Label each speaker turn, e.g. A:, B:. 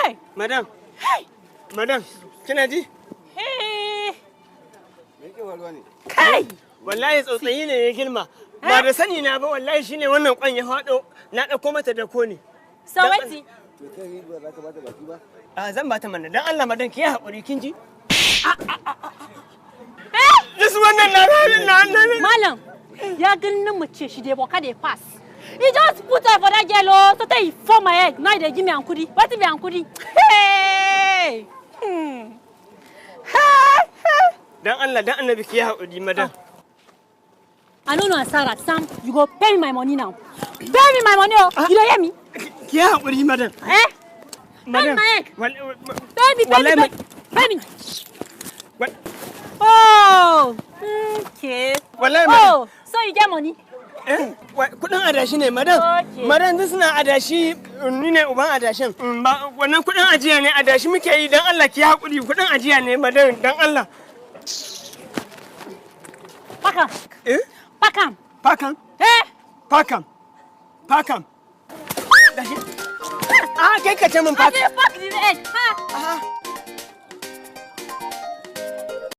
A: Hey!
B: Madam. Madam, kina ji?
A: Hey!
C: Me yake faruwa ne?
A: Kai!
B: Wallahi tsautsayi ne ya girma. Ba da sani na ba, wallahi shine wannan kwan ya faɗo, na ɗauko mata da ko ne.
A: So wetin?
C: To kai ba za ka bata baki ba?
B: A zan bata mana. Dan Allah madam, ki yi haƙuri, kin ji?
A: Eh!
B: This wannan na na na.
A: Malam, ya ganin mace shi dey waka dey pass. He just put eye for that girl oh, so tey he fall my head. Now he dey give me hankuri. Wetin be hankuri? Hey! Hey! Hey!
B: Dan Allah dan Annabi ki yi haƙuri, madam.
A: I no know Asara, Sam, you go pay me my money now. Pay me my money oh. You dey hear me?
B: Ki yi haƙuri, madam.
A: Eh? Pay me
B: Madam.
A: my egg. Pay me, pay me,
B: Wallahi
A: pay, pay me. Oh, okay.
B: Wallahi madam.
A: Oh, so you get money?
B: Eh, kudin adashi ne, madam.
A: Okay.
B: Madam, duk suna adashi, ni ne uban adashin. Ba wannan kudin ajiya ne, adashi muke yi. Dan Allah ki yi haƙuri, kudin ajiya ne, madam, dan Allah.
A: Pack am.
B: Eh?
A: Pack am.
B: Pakam,
A: Eh?
B: pakam, pakam. Gashi. Ah, kai ka ce min
A: I
B: pakam.
A: dey pack the egg. Ha.